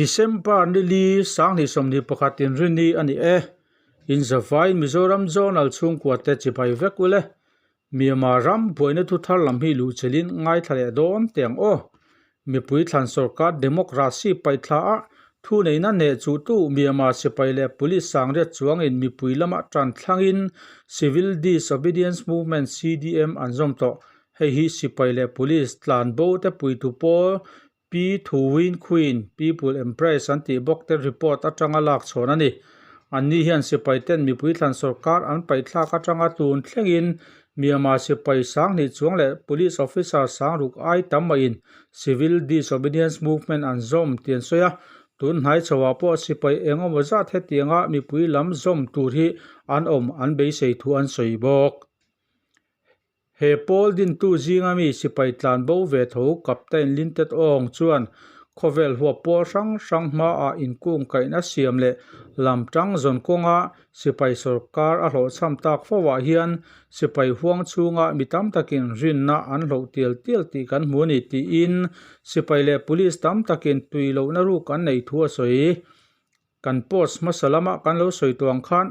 December ni li 2021 inrinni a ni e. Inzavai Mizoram Zonal chhungkua te chibai vek ule. Myanmar ram buaina thu thar lam hi luhchelin ngaithla leh dawn teh ang aw. Mipui thlan sorkar democracy paihthla a thu neihna hneh chuhtu Myanmar sipai leh police sangriat chuangin mipui lama tan thlangin Civil Disobedience Movement, CDM, an zawm tawh. Hei hi sipai leh police tlan bo te puitu pawl Pi Thu Win Queen, People Empress an tih bawk te report atanga lak chhawn a ni. Anni hian sipai ten mipui thlan sorkar an paihthlak atanga tun thlengin Myanmar sipai sanghnih chuang leh police officer sangruk ai tam mahin Civil Disobedience Movement an zawm tih an sawi a. Tun hnai chhoah pawh sipai eng emaw zat hetianga mipui lam zawm tur hi an awm an beisei thu an sawi bawk. He pawl dintu zinga mi sipai tlan bo ve tho Captain Lintet Aung chuan khawvel huap pawl hrang hrang hmaah inkung kaihna siam leh lam tang zawn kawnga sipai sorkar a hlawhchham tak fo ah hian sipai huang chhunga mi tam takin rinna an hloh tial tial tih kan hmu a ni tiin sipai leh police tam takin tui lohna ruk an nei thu a sawi. Kan post hmasa lama kan lo sawi tawh ang khan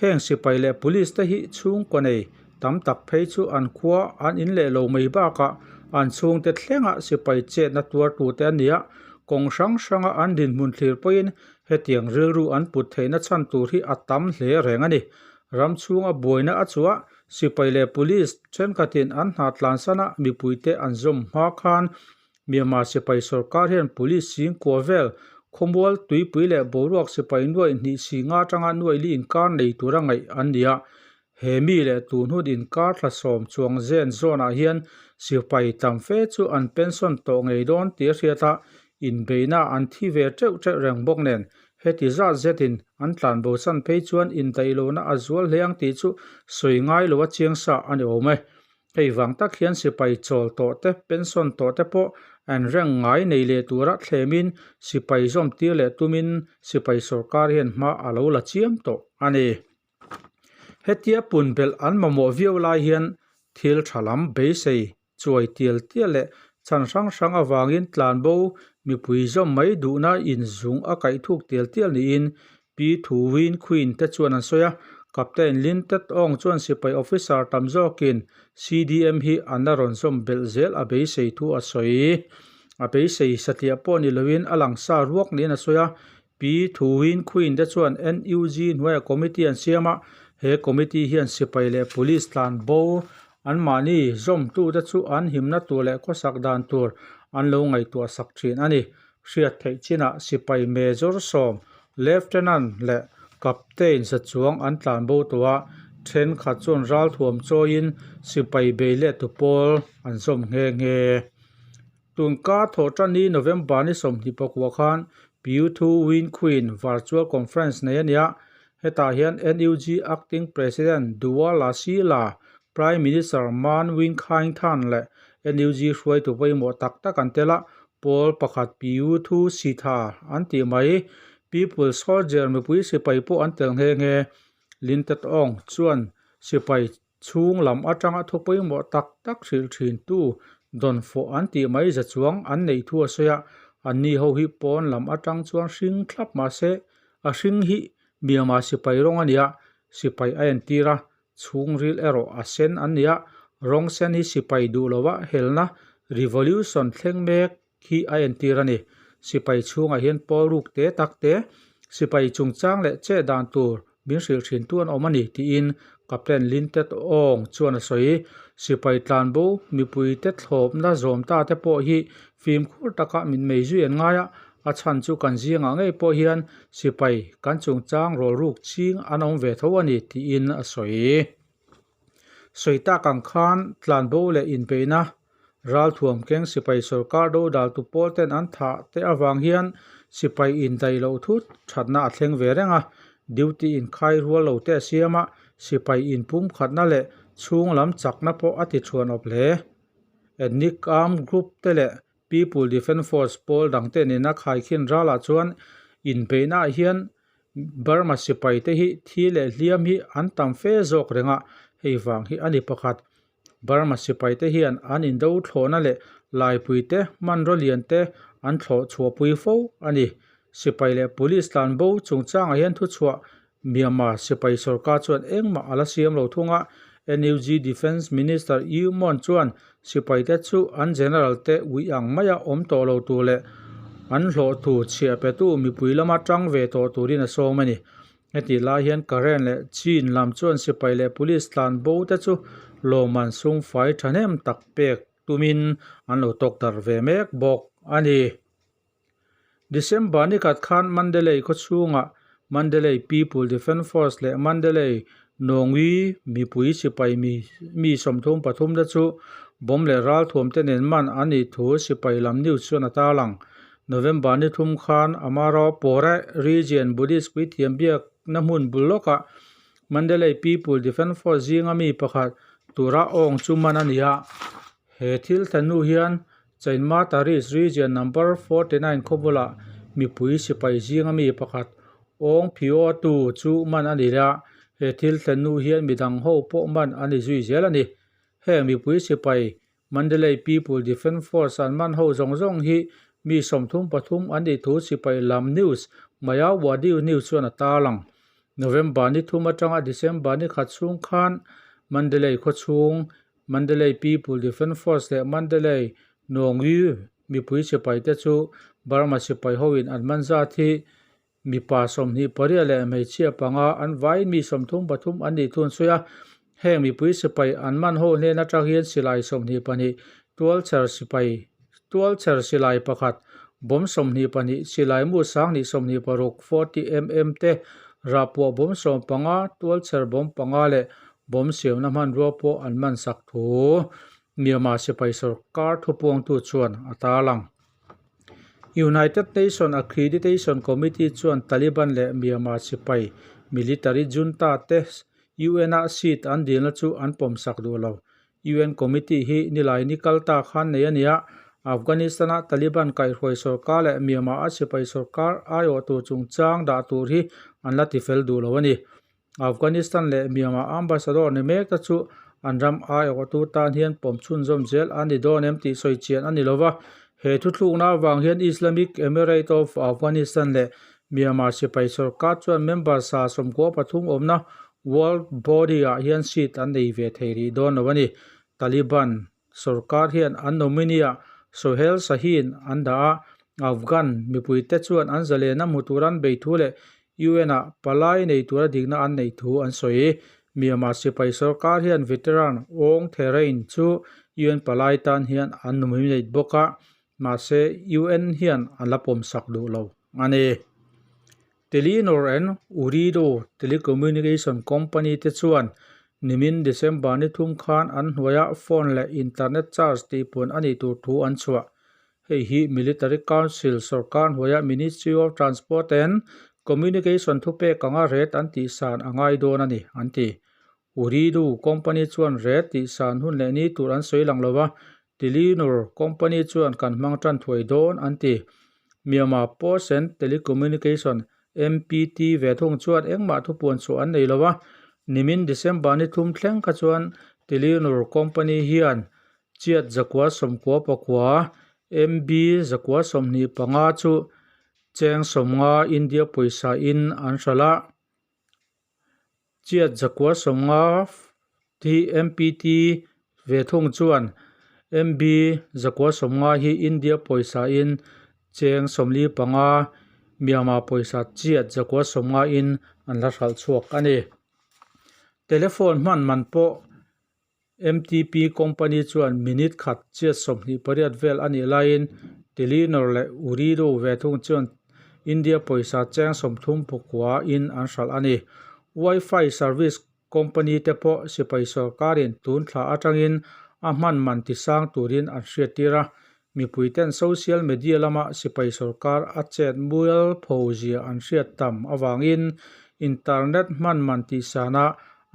heng sipai leh police te hi chhungkaw nei tam tak phei chu an khua an in leh lo mai bakah an chhungte thlengah sipai chetna tuar tute a nia. Kawng hrang hranga an dinhmun thlir pawhin hetiang rilru an put theihna chhan tur hi a tam hle reng a ni. Ram chhunga buaina a chhuah sipai leh police thenkhatin an hna tlansana mipuite an zawm hma khan Myanmar sipai sorkar hian police chingkua vel khawmual tuipui leh boruak sipai nuaih hnih si nga atanga nuaih li inkar nei tura ngaih an ni a. He mi leh tun hun inkar thla sawm chuang zen zawnah hian sipai tam fe chu an pension tawh ngei dawn tih a hriat a, inbeihna an thi ve teuh teuh reng bawk nen heti zat zetin an tlanbo chan phei chuan indaihlohna a zual hle ang tih chu sawi ngai lo a chiang sa a ni awm e. Hei vang tak hian sipai chawl tawh te, pension tawh te pawh an reng ngai nei leh tura thlemin sipai zawm tir leh tumin sipai sorkar hian hma a lo la chiam tawh a ni. Hetia pun belh an mamawh viau lai hian thil tha lam beisei chuai tial tial leh chhan hrang hrang avangin tlanbo mipui zawm mai duhna inzung a kaih thuk tial tial niin Pi Thu Win Queen te chuan an sawi a, Captain Lin Tet Aung chuan sipai officer tam zawkin CDM hi an la rawn zawm belh zel a beisei thu a sawi. A beisei satliah pawh ni loin a lang sa ruak niin a sawi a. Pi Thu Win Queen te chuan NUG hnuaiah committee an siam a, he committee hian sipai leh police tlan bo anmahni zawmtute chu an himna tur leh khawsak dan tur an lo ngaihtuah sak thin a ni. Hriat theih chinah sipai Major sawm, Lieutenant leh Captain za chuang an tlan bo tawh a, thenkhat chuan ralthuam chawiin sipai bei leh tu pawl an zawm nghe nghe. Tunka thawhṭani November ni 24 khan Pyuthu Win Queen Virtual Conference nei a ni a, hetah hian NUG Acting President Duwa La Si La, Prime Minister Mahn Win Khaing Than leh NUG hruaitu pawimawh tak tak an tel a, Pawl pakhat Piu Thu Si Tha an tih mai. People Soldier mipui sipai pawh an tel nghe nghe. Lin Tet Aung chuan sipai chhung lam atanga thu pawimawh tak tak hrilh thin tu dawnfawh an tih mai za chuang an neih thu a sawi a. Anni ho hi pawn lam atang chuan hring thlap mahse a hring hi Myanmar sipai rawng a nia, sipai a entir a, Chhungril erawh a sen an ni a, rawng sen hi sipai duh lova helna, revolution, thleng mek hi a entir a ni. Sipai chhungah hian pawl ruk te tak te, sipai chungchang leh che dan tur min hrilh thin tu an awm a ni tiin Captain Lintet Aung chuan a sawi. Sipai tlanbo mipuite thlawpna zawm ta te pawh hi fimkhur taka min mei zui an ngai a, A chhan chu kan zingah ngei pawh hian sipai kan chungchang rawl ruk ching an awm ve tho a ni tiin a sawi. Sawi tak ang khan tlanbo leh inbeihna ralthuam keng sipai sorkar dodaltu pawl ten an thah te avang hian sipai indaih loh thut thatna a thleng ve reng a, duty inkhai rual lo te a siam a, sipai inpum khatna leh chhung lam chakna pawh a ti thuan awp hle. Ethnic armed group te leh People Defence Force pawl dangte nena khaikhin ralah chuan inbeihnaah hian Burma sipaite hi thi leh hliam hi an tam fe zawk reng a, hei vang hi a ni pakhat. Burma sipaite hian an indo thlawhna leh laipuite hmanraw liante an thlawh chhuahpui fo a ni. Sipai leh police tlan bo chungchangah hian thuchhuah Myanmar sipai sorkar chuan engmah a la siam lo thung a, NUG Defence Minister U Mon chuan sipaite chu an general te ui ang maia awm tawh lo tur leh an hlawh thu chhiah petu mipui lama tang ve tawh turin a sawm a ni. Hetih lai hian Karen leh Chin lam chuan sipai leh police tlan bo te chu lawmman sumfai thahnem tak pek tumin an lo tawk darh ve mek bawk a ni. December ni khat khan Mandalay khawchhungah Mandalay People Defence Force leh Mandalay Nawngwi mipui sipai mi 33 te chu bomb leh ralthuam te nen man an nih thu sipai lam news chuan a tarlang. November ni thum khan Amaro Pore Region Buddhist puithiam biakna hmun bul lawkah Mandalay People Defence Force zinga mi pakhat tura awng chu man a ni a. He thil thlen hnu hian Chainma Taris Region Number 49 khawbulah mipui sipai zinga mi pakhat Awng Phio Tu chu man a ni a, he thil thlen hnu hian midang ho pawh man a ni zui zel a ni. Heng mipui sipai Mandalay People Defence Force an man ho zawng zawng hi mi 33 an nih thu sipai lam news Myawaddy News chuan a tarlang. November ni thum atanga December ni khat chhung khan Mandalay khawchhung Mandalay People Defence Force leh Mandalay Nawngyu mipui sipai te chu Burma sipai hoin an man zat hi mipa 28 leh hmeichhia panga an vaiin mi 33 an nih thu an sawi a. Heng mipui sipai an man ho hnen atang hian silai 22, tualchher sipai tualchher silai pakhat, bomb 22, silai mu sanghnih 26, 40 mm te, rahpuah bomb 15, tualchher bomb panga leh Bomb siamna hmanrua pawh an man sak thu Myanmar sipai sorkar thupuangtu chuan a tarlang. United Nations Accreditation Committee chuan Taliban leh Myanmar sipai military junta te UN-a seat an dilna chu an pawmsak duh lo. UN committee hi nilai ni kal ta khan nei a ni a, Afghanistan-a Taliban kaihhruai sorkar leh Myanmar-a sipai sorkar aiawh tur chungchang dah tur hi an la tifel duh lo a ni. Afghanistan leh Myanmar ambassador ni mek te chu an ram aiawhtu tan hian pawm chhunzawm zel a ni dawn em tih sawi chian a ni lo va. He thuthlukna avang hian Islamic Emirate of Afghanistan leh Myanmar sipai sorkar chuan member sa 13 awmna World Body ah hian seat an nei ve thei rih dawn lo a ni. Taliban sorkar hian an nominee ah Sohail Shaheen an dah a, Afghan mipuite chuan an zalena hmu tura an bei thu leh UN-ah palai nei tura dikna an neih thu an sawi. Myanmar sipai sorkar hian veteran Aung Therein chu UN palai tan hian an nominate bawk a, mahse UN hian a la pawmsak duh lo a ni. Telenor and Ooredoo telecommunication company te chuan nimin December ni thum khan an hnuaiah phone leh internet charge tihpun a nih tur thu an chhuah. Hei hi Military Council sorkar hnuaiah Ministry of Transport and Communication thupek anga rate an tihsan a ngai dawn a ni, an ti. Ooredoo company chuan rate tihsan hun leh ni tur an sawi lang lo va, Telenor company chuan kan hmang tan thuai dawn, an ti. Myanmar Post and Telecommunication, MPT, ve thung chuan engmah thupuan chhuah an nei lo va, nimin December ni thum thleng kha chuan Telenor company hian Chiat 999, MB 125 chu cheng 50 India pawisa in an hralh a. Chiat 150 hi MPT ve thung chuan MB 150 hi India pawisa in cheng 45, Myanmar pawisa chiat 150 in an la hralh chhuak a ni. Telephone hman man pawh MTP company chuan minute khat chiat 28 vel a nih laiin Telenor leh Ooredoo ve thung chuan India pawisa cheng 39 in an hralh a ni. Wi-Fi service company te pawh sipai sorkarin tun thla atangin a hman man tisang turin an hriattir a, mipuiten social media lama sipai sorkar a chet mual pho zia an hriat tam avangin internet hman man tihsana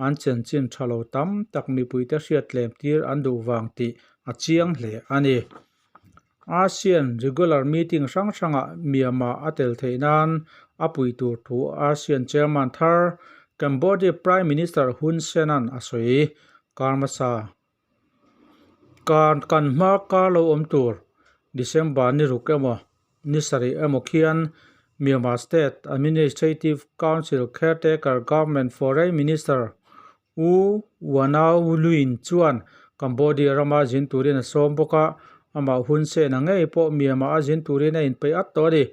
an chanchin tha lo tam tak mipuite hriat tlem tir an duh vang tih a chiang hle a ni. ASEAN regular meeting hrang hrangah Myanmar a tel theih nan a pui tur thu ASEAN chairman thar Cambodia Prime Minister Hun Sen-a'n a sawi. Kar hmasa Kan kan hma kar lo awm tur December ni ruk emaw ni sarih emaw khian Myanmar State Administrative Council Caretaker Government Foreign Minister U Wanaw Lwin chuan Cambodia rama zin turin a sawm bawk a, amah Hun Sen a ngei pawh Myanmar a zin turin a inpeih at tawh a ni.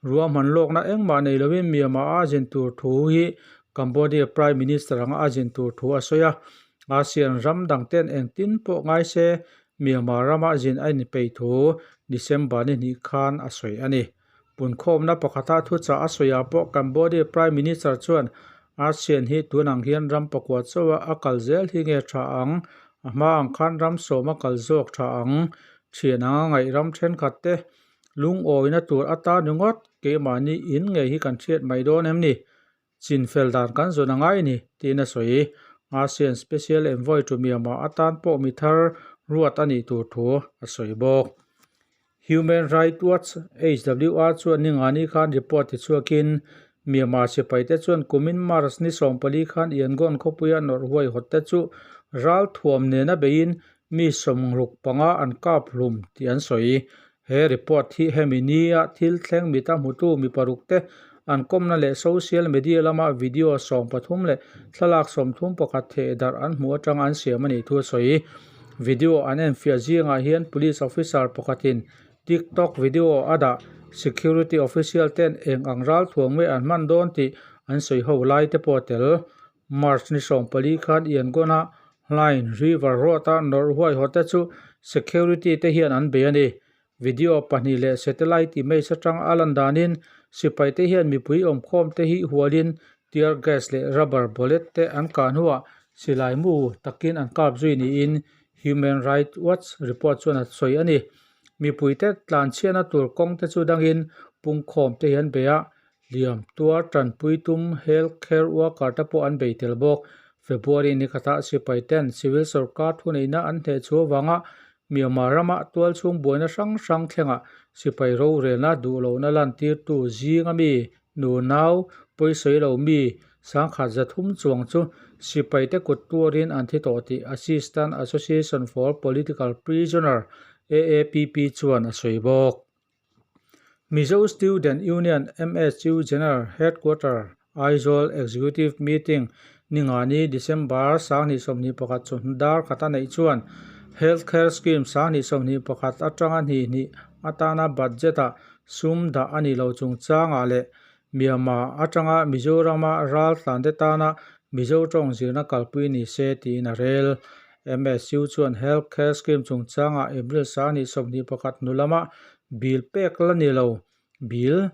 Ruahman lawkna engmah nei lovin Myanmar a zin tur thu hi Cambodia Prime Minister anga a zin tur thu a sawi a, ASEAN ram dangten engtin pawh ngai se Myanmar rama zin a inpeih thu December ni hnih khan a sawi a ni. Punkhawmna pakhata thuchah a sawiah pawh Cambodia Prime Minister chuan ASEAN hi tun ang hian ram pakua chauha a kal zel hi nge tha ang, a hma ang khan ram sawm a kal zawk tha ang, thian anga ngaih ram thenkhat te lungawina tur atan ringawt keimahni in ngei hi kan hriat mai dawn em ni? Chinfel dan kan zawn a ngai a ni, tiin a sawi. ASEAN Special Envoy to Myanmar atan pawh mi thar ruat a nih tur thu a sawi bawk. Human Rights Watch, HWR, chuan ningani khan report tichhuakin Myanmar sipaite chuan kumin March ni 14 khan Yangon khawpuia nawrh huaihawt te chu ralthuam nena beiin mi 65 an kap hlum tih an sawi. He report hi hemi nia thil thleng mita hmutu mi paruk te an kawmna leh social media lama video 13 leh thlalak 31 theh darh an hmuh atanga an siam a nih thu a sawi. Video an enfiah zingah hian police officer pakhatin TikTok video a dah security official ten eng ang ral thuang nge an hman dawn tih an sawi ho lai te pawh a tel. March ni 14 khan Yangon-a Hlain River Road-a nawrh huaihawt te chu security te hian an bei a ni. Video pahnih leh satellite image atang a lan danin sipai te hian mipui awmkhawm te hi hualin tear gas leh rubber bullet te an kah hnuah silai mu takin an kap zui niin Human Rights Watch report chuan a sawi a ni. Mipui te tlanchhiatna tur kawng te chu dangin pungkhawm te hi an bei a, Hliam tuar tanpui tum health care worker te pawh an bei tel bawk. February ni khatah sipai ten civil sorkar thuneihna an hneh chhuah avanga Myanmar rama tualchhung buaina hrang hrang thlengah sipai rorelna duhlohna lantirtu zinga mi nu nau pawisawi lo mi 1300 chuang chu sipai te kut tuarin an thi tawh tih Assistant Association for Political Prisoner, AAPP, chuan a sawi bawk. Mizo Student Union, MSU, General Headquarter, Aizawl Executive Meeting ningani December 2021 chawhnu dar khat a neih chuan Health Care Scheme 2021 atanga hnih hnih atana budget-ah sum dah a nih loh chungchangah leh Myanmar atanga Mizorama ral tlante tana Mizo tawng zirna kalpui ni se tiin a rel. MSU chuan Health Care Scheme chungchangah April 2021 hnu lama bill pek la ni lo, bill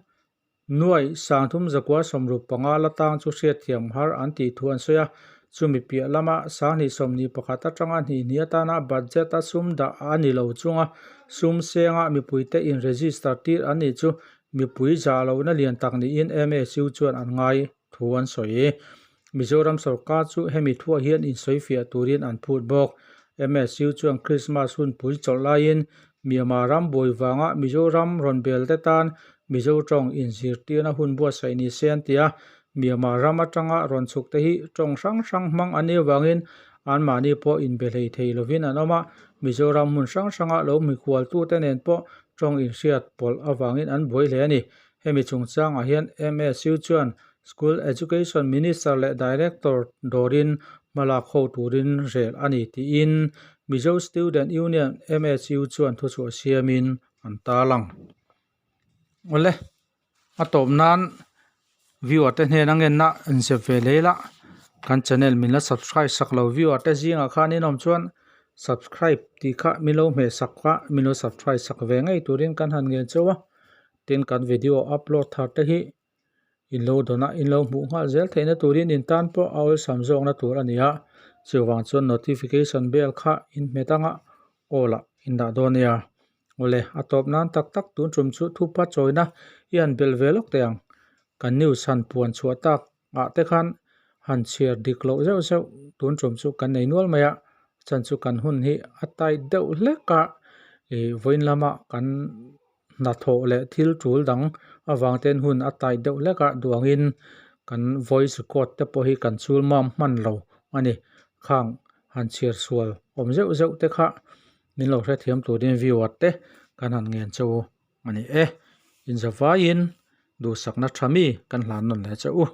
nuai 3965 la tang chu hriatthiam har an tih thu an sawi a. Chumi piah lama 2021 atanga hnih hnih atana budget a sum dah a ni lo chunga sum senga mipuite in register tir an nih chu mipui zah lohna lian tak niin MSU chuan an ngai thu an sawi. Mizoram sorkar chu hemi thuah hian insawifiah turin an phut bawk. MSU chuan Krismas hunpui chawlh laiin Myanmar ram buai vanga Mizoram rawn bel te tan Mizo tawng inzirtirna hun buatsaih ni se an ti a. Myanmar ram atanga rawn chhuk te hi tawng hrang hrang hmang an nih avangin anmahni pawh inbe hlei thei lovin an awm a. Mizoram hmun hrang hranga lo mikhualtute nen pawh tawng inhriat pawlh avangin an buai hle a ni. Hemi chungchangah hian MSU chuan School Education Minister leh Director dawrin hmalak ho turin rel a ni tiin Mizo Student Union, MSU, chuan thuchhuah siamin an tarlang. Awle, a tawp nan viewer te hnena ngenna an zep ve leh ila, kan channel min la subscribe sak lo viewer te zingah khan in awm chuan subscribe tih kha min lo hmeh sak a, min lo subscribe sak ve ngei turin kan han ngen chauh a, tin kan video upload thar te hi in lo dawn a, in lo hmuh nghal zel theihna turin in tan pawh a awlsam zawkna tur a ni a, chuvang chuan notification bell kha in hmet anga aw lah in dah dawn nia. Awle, a tawp nan tak tak tun tum chu thupa chawina i han belh ve lawk teh ang. Kan news han puan chhuah tak ah te khan han chhiar dik loh zeuh zeuh tun tum chu kan nei nual mai a, chan chu kan hun hi a tight deuh hlek a, ih vawiin lama kan hnathawh leh thil tul dang avang ten hun a tight deuh hlek a, duangin kan voice record te pawh hi kan chul mam hman lo a ni. Khang han chhiar sual awm zeuh zeuh te kha min lo hrethiam turin viewer te kan han ngen chauh a ni e. Inzavaiin. Duhsakna tha mi kan hlan nawn leh che u.